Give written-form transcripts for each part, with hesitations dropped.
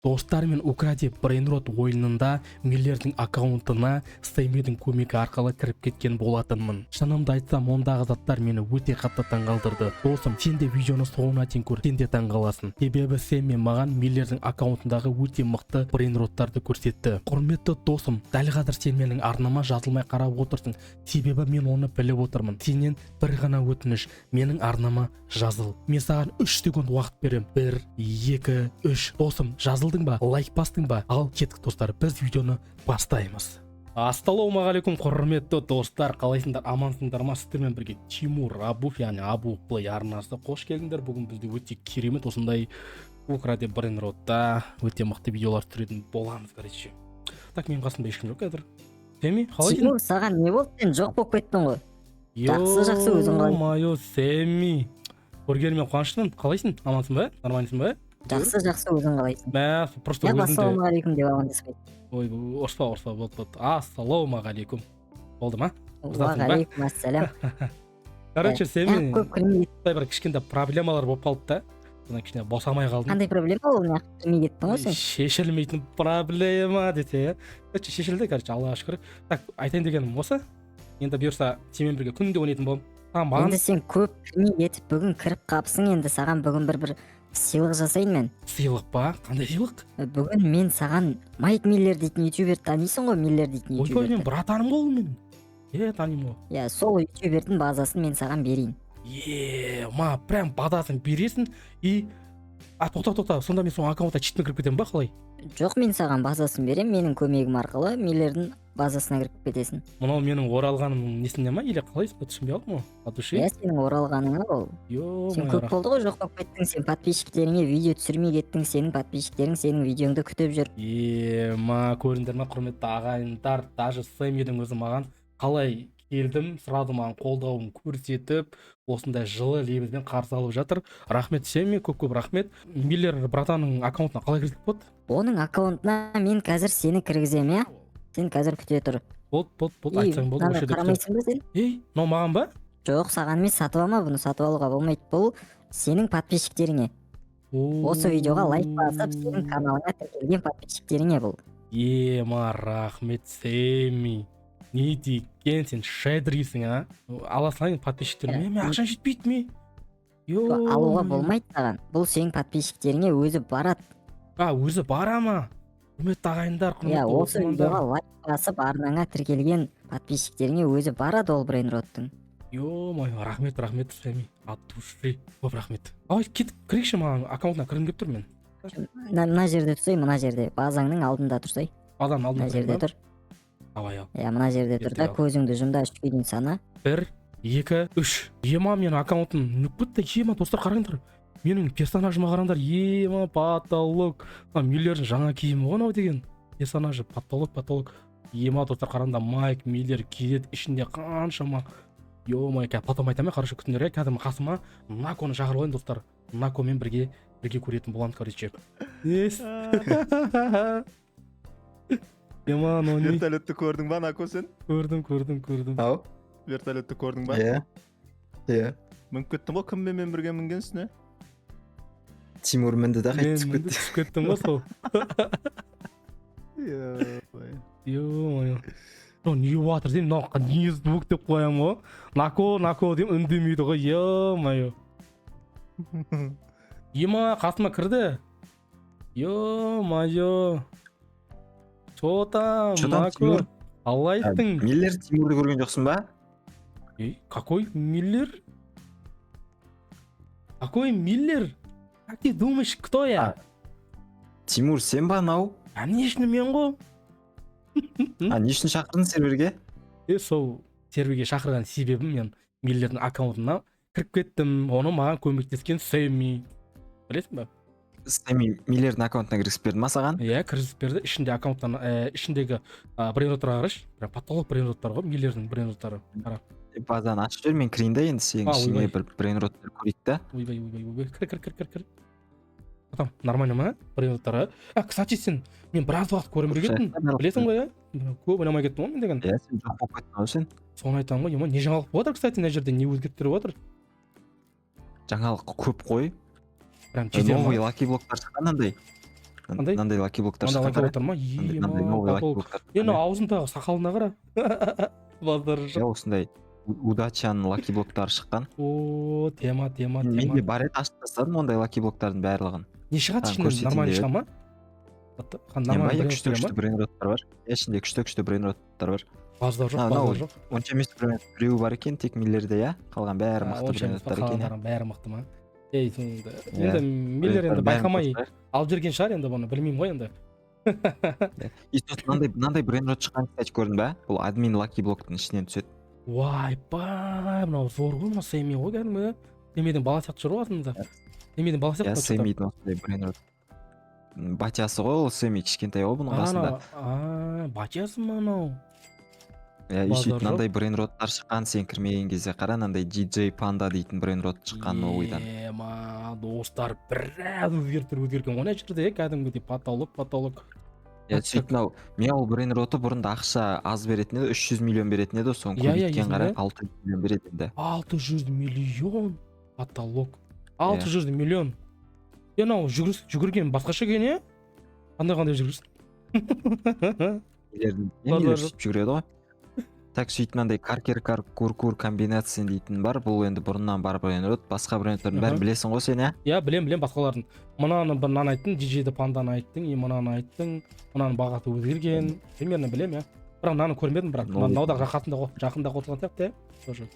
Достар, мен «Укради брейнрот» ойынында Миллердің аккаунтына Сэммидің көмегі арқылы кіріп кеткен болатынмын. Шынымды айтсам, ондағы заттар мені өте қатты таңғалдырды. Досым, сен де видеоны соңына дейін көр, сен де таңғаласың. Себебі Сэмми маған Миллердің аккаунтындағы өте мықты брейнроттарды көрсетті. Құрметті досым, дәл қазір сен менің арнама жазылмай қарап отырсың. Себебі мен оны біліп отырмын. Сенен бір ғана өтініш: менің арнама жазыл. Мен саған 3 секунд уақыт беремін. 1, 2, 3. Досым, жазылдың ба? Лайк бастың ба? Ал кеттік, достар, біз видеоны бастаймыз. Ассалаумағалейкум, құрметті достар, қалайсыңдар, амансыңдар ма? Сіздермен бірге Тимур Абуф, яғни Абу Плей арнасы. Қош келдіңдер. Бүгін бізде өте керемет осындай «Укради брейнротта» өте мықты видеолар түсіретін боламыз, короче. Так, менің қасымда ешкім жоқ қазір. Сэмми, қалайсың? Тимур, саған не болды? Сен жоқ болып кеттің ғой. Жақсы, жақсы, өзің қалай? Мое, Сэмми, көргеніме қуаныштымын. Қалайсың, амансың ба, нормальныйсың ба? Жақсы, жақсы, өзің қалайсың? Мә, просто Иә. Өзіңде. Ассалаумағалейкум деп амандаспайды. Ой, ұрыспа, ұрыспа, болды, болды. Ассалаумағалейкум болды ма? Ұрысасың ба? Уағалейкум ассалам. Короче, Сэмми, Көп кірмей бір кішкентай проблемалар болып қалды да, содан кішкене босамай қалдым. Қандай проблема ол? Мына кірмей кеттің ғой сен. Шешілмейтін проблема десе, иә. Короче, шешілді, короче, Аллаға шүкір. Так, айтайын дегенім осы. Енді бұйырса, сенімен бірге күнде ойнайтын боламын. А маған Енді сен көп кірмей кетіп, бүгін кіріп қапсың. Енді саған бүгін бір сыйлық жасайын мен. Сыйлық па? Қандай сыйлық? Бүгін мен саған Майк Миллер дейтін ютуберді танисың ғой, Миллер дейтін Ойбай, мен ютуберді. Братаным ғой ол менің. Е, танимын ғой. Иә, сол ютубердің базасын мен саған берейін. Е, ма, прям базасын бересің? И а, тоқта, тоқта, сонда мен соның аккаунтына читпен кіріп кетемін ба, қалай? Жоқ, мен саған базасын беремін. Менің көмегім арқылы Миллердің базасына кіріп кетесің. Мынау менің оралғаным несінде ма или қалай? Түсінбей қалдым ғой, от души. Иә, сенің оралғаныңа ол. Сен көп болды ғой жоқ болып кеттің. Сен подписчиктеріңе видео түсірмей кеттің. Сенің подписчиктерің сенің видеоңды күтіп жүр. Ема, көрдіңдер ма, құрметті ағайындар, даже Сэммидің өзі маған қалай келдім, сразу маған қолдауын көрсетіп, осындай жылы лебізбен қарсы алып жатыр. Рахмет, Сэмми, көп көп рахмет. Миллер братанның аккаунтына қалай кірсек болады? Оның аккаунтына мен қазір сені кіргіземін, иә. Сен қазір күте тұр. Болды, болды, болды. И, Айтсаң болды. мынаны Осы жерде күтемін. қарамайсың ба сен? Ей, мынау маған ба? Жоқ, саған емес, сатып алма. Бұны сатып алуға болмайды. Бұл сенің подписчиктеріңе, осы видеоға лайк басып, сенің каналыңа тіркелген подписчиктеріңе бұл. Ема, рахмет, Сэмми, не деген сен щедрыйсың, а! Ала салайын подписчиктеріме, мен ақшам жетпейді ме? Алуға болмайды саған. Бұл сенің подписчиктеріңе өзі барады. А, өзі бара ма? Құрметті ағайындар, Иә, құрметті осы оқырмандар. видеоға лайк басып, арнаңа тіркелген подписчиктеріңе өзі барады ол брейнроттың. Ё-моё, рахмет, рахмет, Сэмми, от души көп рахмет. Ай, кетіп кірейікші, маған аккаунтына кіргім келіп тұр мен. Мына жерде тұрсай, мына жерде, базаңның алдында тұрсай. Базаның алдында Мына жерде тұрайын ба? тұр. Давай, ал. Иә, мына жерде тұр да, Ертең ал. көзіңді жұм да, 3-ке дейін сана. Бір, екі, үш. Ема, менің аккаунтым нөліп кетті. Ема, достар, қараңдар, менің персонажыма қараңдар. Ема, потолок! Мына Миллердің жаңа киімі ғой мынау деген, персонажы потолок, потолок. Ема, достар, қараңдар, Майк Миллер келеді, ішінде қаншама. Ё-моё, қазір потом айтамын, хорошо, күтіңдер, иә. Қазір қасыма Наконы шақырып алайын, достар. Накомен бірге көретін боламыз, короче. Ес, ема, мынау не? Вертолетті көрдің ба, Нако, сен? Көрдім, көрдім, көрдім. Ау. Вертолетті көрдің ба? Иә. Мініп кеттің ғой. Кіммен мен бірге мінген үстіне? Тимур мінді да, қайтып Мен түсіп мінді, кетті. түсіп кеттім ғой сол. Ой. Ё-моё, мынау не болып жатыр деймін, мынау не звук деп қоямын ғой. Нако, Нако деймін, үндемейді ғой. Ё-моё, ема, қасыма кірді. Ё-моё, че там? Чё там, Нако? Тимур? Қалайсың? Миллер Тимурды көрген жоқсың ба? Ей, какой Миллер? Какой Миллер? Как ты думаешь, кто я? А. Тимур, сен ба анау? Конечно, мен ғой. А не үшін шақырдың серверге? Е, сол серверге шақырған себебім, мен Миллердің аккаунтына кіріп кеттім. Оны маған көмектескен Сэмми, білесің ба? Сэмми Миллердің аккаунтына кіргізіп берді ма саған? Иә, кіргізіп берді. Ішінде аккаунттан ішіндегі брейнроттарға қарашы, прям потолок брейнроттар ғой Миллердің брейнроттары, қара. Базаны ашып жібер, мен кірейін да енді сенің А, ішіңе. Ойбай. Бір брейнроттар көрейік та. Ойбай, ойбай, ойбай, кір, кір, кір, кір, кір. Там нормально ма брейнроттары? А, кстати, сен мен біраз уақыт көрінбей кеттім, білесің ғой, иә? Көп ойнамай кеттім ғой мен деген. Иә, сен жоқ болып кеттің ғой сен. Соны айтамын ғой. Ема, не жаңалық болып жатыр, кстати, мына жерде не өзгерістер болып жатыр? Жаңалық көп қой. Прям жедел ма? Новый лаки блоктар шыққан андай. Қандай? Мынандай лаки блоктар Мынандай шыққан, лаки қара. блоктар ма? Мынандай Ема, новый лаки потолок. блоктар. Е, мынау аузындағы сақалына қара. Базар Иә, жоқ. осындай удачаның лаки блоктары шыққан. О, тема, тема, Менде тема. бар еді, ашып тастадым ондай лаки блоктардың барлығын. Не шығады Саған ішінен? көрсетейін Нормально деп шыға ма? Не Нормально ба, иә, брейнрот күшті бере ма? күшті брейнроттар бар. Иә, ішінде күшті күшті брейнроттар бар. Базар жоқ, А, мынау базар жоқ. Онша емес брейнрот біреуі бар екен тек Миллерде, иә. Қалған бәрі А, мықты онша емес па, брейнроттар екен, иә. қалғандары бәрі мықты ма? Ей, сонда Иә. енді Миллер енді Брейнроттардың бәрін байқамай қосайық. алып жүрген шығар енді, бұны білмеймін ғой енді. И сосын мынандай брейнрот шыққан, кстати, көрдің ба? Бұл админ лаки блоктың ішінен түседі. Уайбай, мынау зор ғой, мынау Сэмми ғой кәдімгі. Сэммидің бала сияқты жүр ғой артында. Сэммидің бала Иә, сияқты. Сэммидің осындай брейнрот. Батясы ғой ол, Сэмми кішкентай ғой бұның қасында. А, батясы ма анау? Иә, и Базар сөйтіп жоқ. мынандай брейнроттар шыққан, сен кірмеген кезде қара, мынандай DJ Панда дейтін брейнрот шыққан новыйдан. Ема, достар, біраз өзгерістер өзгерген ғой мына жерде, иә, кәдімгідей потолок, потолок. Иә, сөйтіп мынау мяу брейнроты бұрында ақша аз беретін еді, 300 миллион беретін еді, соны Иә, иә, көбейткен, қара, есімде. 600 миллион береді енді. 600 миллион потолок. 600 миллион. Е, мынау жүгіріс, жүгірген басқаша екен, иә? Қандай қандай жүгіріс? Миллердің Базар миллер жоқ. сөйтіп жүгіреді ғой. Так, сөйтіп мынандай каркер кар кур кур комбинация дейтін бар. Бұл енді бұрыннан бар брейнрот. Басқа брейнроттардың бәрін білесің ғой сен, иә? Иә, білем, білем басқаларын. Мынаны, мынаны айттың, DJ панданы айттың, и мынаны айттың, мынаның бағасы өзгерген. Примерно білем, иә. Бірақ мынаны көрмедім, бірақ Новый. мынау да жақында қосылған сияқты, иә. Тоже.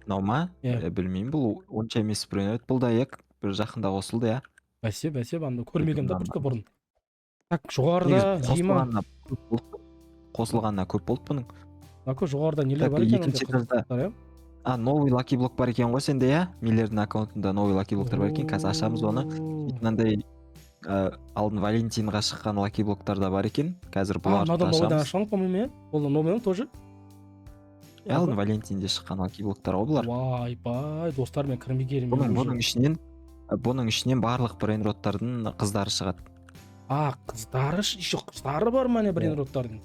Мынау ма? Иә. Білмеймін, бұл онша емес брейнрот. Бұл да, иә, бір жақында қосылды, иә. Бәсе, бәсе, анда көрмегенмін да Мынаны. просто бұрын. Так, жоғарыда Негізі Дима, қосылғанына көп болды. Қосылғанына көп болды бұның. Нако, жоғарыда нелер Так, бар екен? екінші Андай этажда. қызықтар, иә? А, новый лаки блок бар екен ғой сенде, иә? Миллердің аккаунтында новый лаки блоктар бар екен. Қазір ашамыз оны. О. Мынандай алдын Валентинға шыққан лаки блоктар да бар екен. Қазір А, бұларды да мынадан новыйдан ашамыз. ашқан, по-моему, иә? Ол да новый тоже? Иә, алдын Валентинде шыққан лаки блоктар ғой бұлар. Вай, достар, мен кірмегенмін. Бұның ішінен барлық брейнроттардың қыздары шығады. А, қыздары, еще қыздары бар ма, не, брейнроттардың?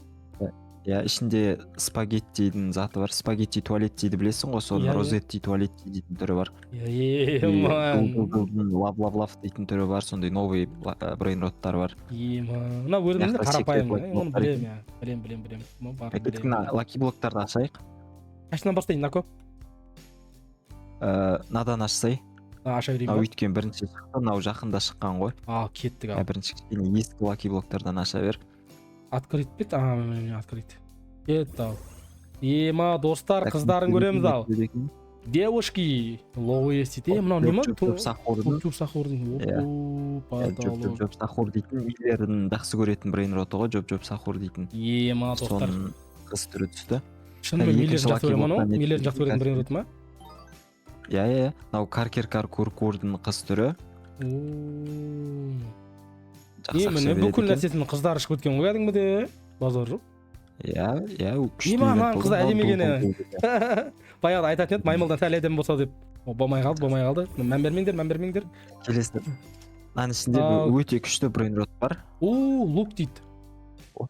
Иә, ішінде спагеттидің заты бар. Спагетти туалет дейді, білесің ғой, соның Иә, иә. розетти туалетти дейтін түрі бар. Ема. Лав лав лав дейтін түрі бар, сондай новый брейнроттар бар. Ема. Мына өзіміздің Мына жақта қарапайым, секрет оны блоктар білемін, екен. иә. Білем, білем, білем. Оны барын Кеттік, білемін. мына лаки блоктарды ашайық. Қайсынан бастайын, Нако? Надан ашсай. А, аша берейін Мынау ба? өйткені бірінші шықты, мынау жақында шыққан ғой. А, кеттік Ә, ал. бірінші кішкене ескі лаки блоктардан аша бер. Открыть бит. А, міне, открыть. Кетті ал. Ема, достар, Так, қыздарын көреміз ал. не екен? Девушки, ловы есть дейді. Е, мынау не ма? Жоп, жоп, сахурдың. Чуп сахурдың. Иә. Опа, Иә, жоп, жоп, потолок. жоп сахур дейтін миллердің жақсы көретін брейнроты ғой, жоп жоп сахур дейтін. Ема, достар. Соның қыз түрі түсті. Шынымен Так, Миллерді екінші жақсы көремін анау? лаки блоктан Миллерді жақсы көретін брейнрот ма? Иә, мынау каркер кар кур курдың қыз түрі. О. Жақсы Е, ақша міне, береді бүкіл екен. нәрсесінің қыздары шығып кеткен ғой кәдімгідей. Базар жоқ. Иә, ол күшті Ема, ивент мынаның болды. қызы Мынау әдемі екен, ду- ду- ду- ду- Баяғыда айтатын еді, маймылдан сәл әдемі болса деп. О, болмай қалды, болмай қалды. Мән бермеңдер, мән бермеңдер. Келесі мынаның ішінде Ал. өте күшті брейнрот бар. О, лук дейді. Лук.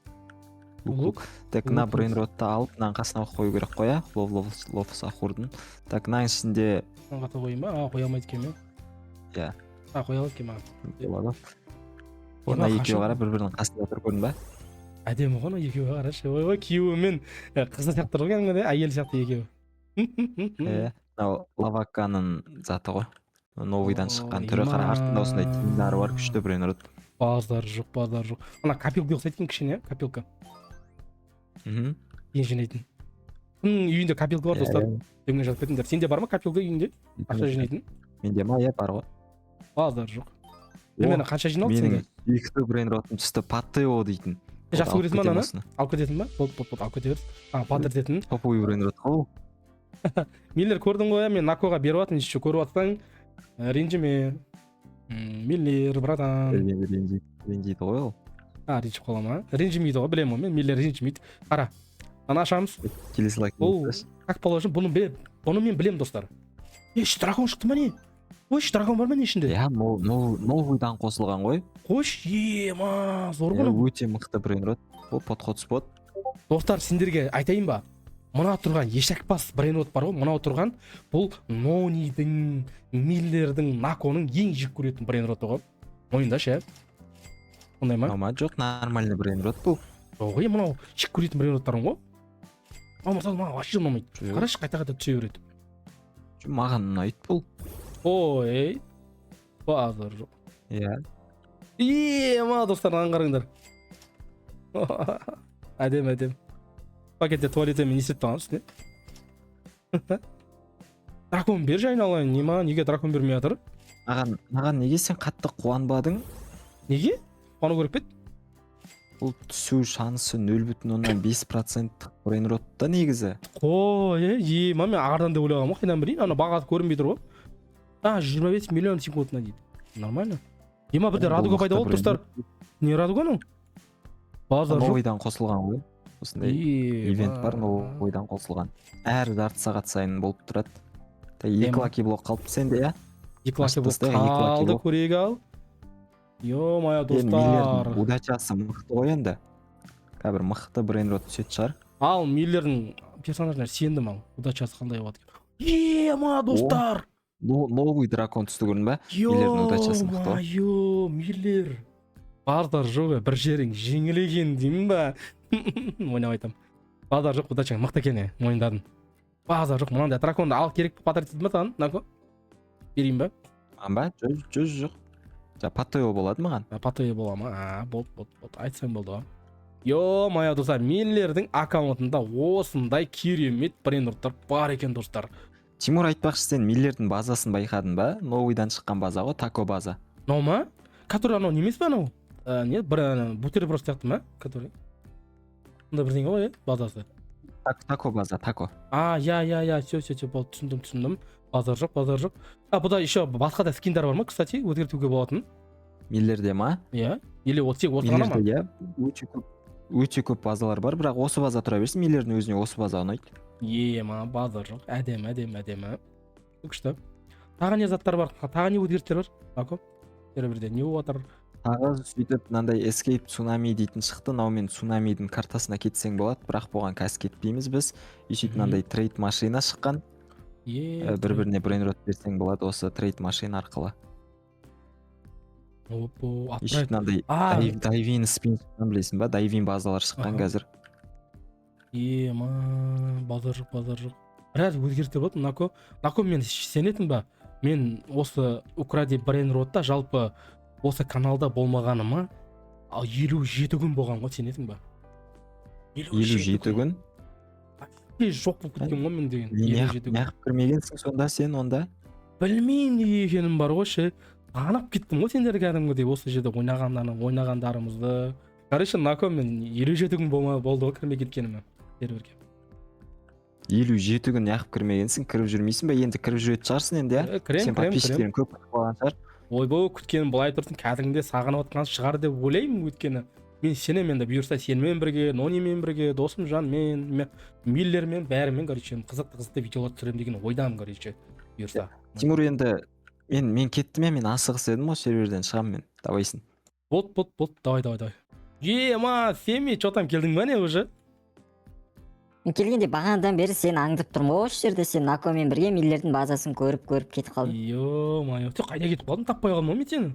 Лук. Лук. Так, мына Лук. брейнротты алып, мынаның қасына қою керек қой, иә, лов лов лов сахурдың. Так, мынаның ішінде Мынаны қата қояйын ба? А, қоя алмайды екенмін, Иә. А, қоя алады екенмін. А. Болады. Мына Ема, екеуі қашан- қара, бір бірінің қасында тұр, көрдің ба? Әдемі ғой мына екеуі, қарашы. Ой, ой, күйеуі мен қызы сияқты тұр ғой кәдімгідей, әйелі сияқты екеуі. Иә, мынау лаваканың заты ғой, новыйдан шыққан Ой, түрі, қара, артында осындай ема. тиындары бар, күшті брейнрот. Базар жоқ, базар жоқ. Ана копилка ұқсайды екен кішкене, копилка. Ең жинайтын. Кімнің үйінде копилка бар, достар? Төменге жазып кетіңдер. Сенде бар ма копилка үйіңде? Ақша жинайтын? Менде ма? Иә, бар ғой. Базар жоқ. Примерно қанша жиналды Менің сенде? сүйікті брейнротым түсті, паттео дейтін. Сен жақсы Алып көресің ба кетемін ананы? осыны. Алып кетесің ба? Болды, болды, болды, алып кете берсін. А, батыр дейтін. Топовый брейнрот қой ол. Миллер, көрдің ғой, иә, мен Накоға беріп жатырмын, еще көріп жатсаң, ренжіме. Миллер, братан. Ренжиді ғой ол. А, ренжіп қала ма? Ренжімейді ғой, білемін ғой мен, Миллер ренжімейді. Қара. Ана ашамыз. Келесі лайк. Ол как положено, бұны білем. Бұны мен білемін, достар. Е, іші дракон шықты ма, не? Қойшы, дракон бар ма, не, ішінде? Иә, новыйдан қосылған ғой. Қойшы, ема, зор Иә, ғой. өте мықты брейнрот ол, подход спот. Достар, сендерге айтайын ба? Мына тұрған ешәкбас брейнрот бар ғой, мынау тұрған бұл Нонидің, Миллердің, Наконың ең жек көретін брейнроты ғой. Мойындашы, иә. Сондай ма? Мынау ма? Жоқ, нормальный брейнрот бұл. Жоқ, е, мынау жек көретін брейнроттарым ғой. Ал мысалы, маған вообще ұнамайды. Жоқ. Қарашы, қайта қайта түсе береді. Жоқ, маған ұнайды бұл. Ой, базар жоқ. Иә. Е, ма, достар, мынаны қараңдар. Әдемі, әдемі. Пакетте туалетмен не істеп тұрған үстіне? Дракон берші, айналайын. Не, маған неге дракон бермей жатыр? Маған неге сен қатты қуанбадың? Неге қуану керек пе еді? Бұл түсу шансы 0,5 проценттік брейнрот та негізі. Қой, е, ма, мен арзан деп ойлағанмын ғой, қайдан білейін, ана бағасы көрінбей тұр ғой. А, 25 миллион секундына дейді, нормально. Ема, бірде Бұл радуга пайда мықты болды, достар. Не радуга анау? Базар жоқ. Новыйдан қосылған ғой осындай ивент бар, новыйдан қосылған, әр жарты сағат сайын болып тұрады. Так, екі Ема. лаки блок қалыпты сенде, иә? Екі лаки Ашып блок тастайық, екі лаки қалды. блок. Көрейік ал, ё-моё. Енді Достар, Миллердің удачасы мықты ғой, енді қазір мықты брейнрот түсетін шығар. Ал Миллердің персонажына сендім, ал удачасы қандай болады екен? Ема, достар. Новый дракон түсті, көрдің ба? Миллердің удачасы мықты ғой. Ё-моё, Миллер, базар жоқ, е, бір жерің жеңіл екен деймін ба, ойнап айтамын. Базар жоқ, удачаң мықты екен, е, мойындадым. Базар жоқ, мынандай драконды ал, керек подарить ма саған, Нако, берейін ба? Маған ба? Жоқ, жоқ, жоқ, жаңа патео болады маған. А, патео бола ма? А, болды, болды, болды, айтсаң болды ғой. Ё-моё, достар, Миллердің аккаунтында осындай керемет брейнроттар бар екен, достар. Тимур, айтпақшы, сен Миллердің базасын байқадың ба? Новыйдан шыққан база ғой, тако база. Мынау ма, который анау не емес па, анау не бір ана бутерброд сияқты ма, который сондай бірдеңе ғой, иә, базасы? Тако база, тако. А, иә, иә, иә, все, все, все, болды, түсіндім, түсіндім. Базар жоқ, базар жоқ. А бұда еще басқа да скиндар бар ма, кстати, өзгертуге болатын? Миллерде ма? Иә, или вот тек осы ғана ма? Миллерде, иә, өте көп, өте көп базалар бар, бірақ осы база тұра берсін. Миллердің өзіне осы база ұнайды. Ема, базар жоқ, әдемі, әдемі, әдемі, күшті. Тағы не заттар бар, тағы не өзгерістер бар, Нако, бірде не болып жатыр? Тағы сөйтіп мынандай Escape Tsunami дейтін шықты. Мынаумен цунамидің картасына кетсең болады, бірақ бұған қазір кетпейміз біз. И сөйтіп мынандай трейд машина шыққан. Бір біріне брейнрот берсең болады осы трейд машина арқылы. Опа. И сөйтіп мынандай А. Дайвин спин шыққан, білесің ба? Дайвин базалар шыққан қазір. Ема, базар жоқ, базар жоқ, біраз өзгерістер болды. Нако, Нако, мен сенетін ба, мен осы Укради брейнротта, жалпы осы каналда болмағаныма ал 57 күн болған ғой, сенесің ба? 57 күн? Вообще жоқ болып кеткен ғой мен деген. 57 күн. Неғып кірмегенсің сонда сен онда? Білмеймін неге екенін бар ғой ше, танып кеттім ғой сендер кәдімгідей осы жерде ойнағандарымызды. Короче, Нако, мен 57 күн болды ғой кірмей кеткеніме серверге. 57 күн неғып кірмегенсің? Кіріп жүрмейсің ба? Енді кіріп жүретін шығарсың енді, иә? Е, кірем. Сен Кірем, кірем. подписчиктерің көп күтіп қалған шығар. Ойбой, күткенім былай тұрсын, кәдімгідей сағынып отқан шығар деп ойлаймын, өйткені мен сенемін, енді бұйырса, сенімен бірге, Нонимен бірге, Досымжанмен, Миллермен, бәрімен, короче, қызықты қызықты видеолар түсіремін деген ойдамын, короче, бұйырса. Тимур, енді мен кеттім, иә, мен асығыс едім ғой, серверден шығамын мен, давайсың. Болды, болды, болды, давай, давай, давай. Ема, Семи, че там, келдің ба, не уже? Мен келгенде, бағанадан бері сені аңдып тұрмын ғой осы жерде. Сен Накомен бірге Миллердің базасын көріп көріп кетіп қалдым. Ё-моё, сен қайда кетіп қалдың? Таппай қалдым ғой мен сені.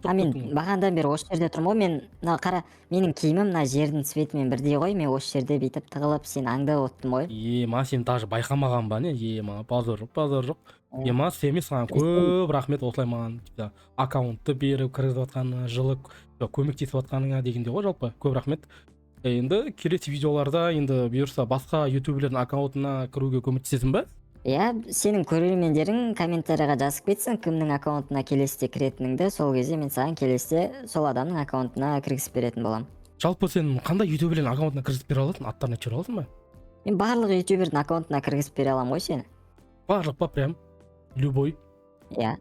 А, мен Жоқ кеттің ғой. бағанадан бері осы жерде тұрмын ғой. Мен мына қара, менің киімім мына жердің цветімен бірдей ғой. Мен осы жерде бүйтіп тығылып, сені аңдап отырмын ғой. Ема, сен даже байқамаған ба, не? Ема, базар жоқ, базар жоқ. Ема, Семи, саған көп рахмет, осылай маған типа аккаунтты беріп, кіргізіп жатқаныңа, жылы көмектесіп жатқаныңа дегенде ғой, жалпы көп рахмет. Енді келесі видеоларда, енді бұйырса, басқа ютуберлердің аккаунтына кіруге көмектесесің ба? Иә, сенің көрермендерің комментарийға жазып кетсін кімнің аккаунтына келесіде кіретініңді. Сол кезде мен саған келесіде сол адамның аккаунтына кіргізіп беретін боламын. Жалпы сен қандай ютуберлердің аккаунтына кіргізіп бере аласың? Аттарын айтып жібере аласың ба? Мен барлық ютубердің аккаунтына кіргізіп бере аламын ғой сені. Барлық па, прям любой? Иә,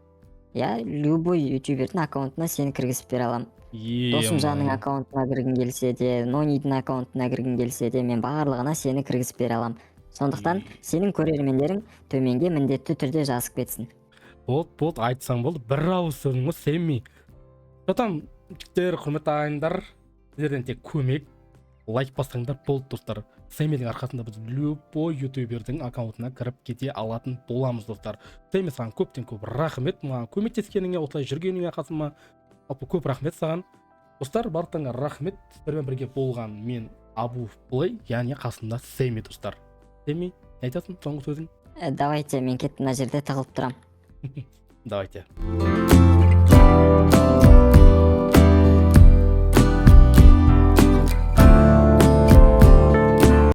любой ютубердің аккаунтына сені кіргізіп бере аламын. Досымжанның аккаунтына кіргің келсе де, Нонидің аккаунтына кіргің келсе де, мен барлығына сені кіргізіп бере аламын. Сондықтан сенің көрермендерің төменге міндетті түрде жазып кетсін. Болды, болды, айтсаң болды, бір ауыз сөзің ғой, Семи. Там, жігіттер, құрметті ағайындар, сіздерден тек көмек, лайк бассаңдар болды, достар. Семидің арқасында біз любой ютубердің аккаунтына кіріп кете алатын боламыз, достар. Семи, саған көптен көп рахмет маған көмектескеніңе, осылай жүргеніңе қасыма. Жалпы, көп рахмет саған. Достар, барлықтарыңа рахмет. Сіздермен бірге болған мен, Абу Плей, яғни қасымда Семи. Достар, Семи, не айтасың, соңғы сөзің? Давайте, мен кеттім, мына жерде тығылып тұрамын. Давайте.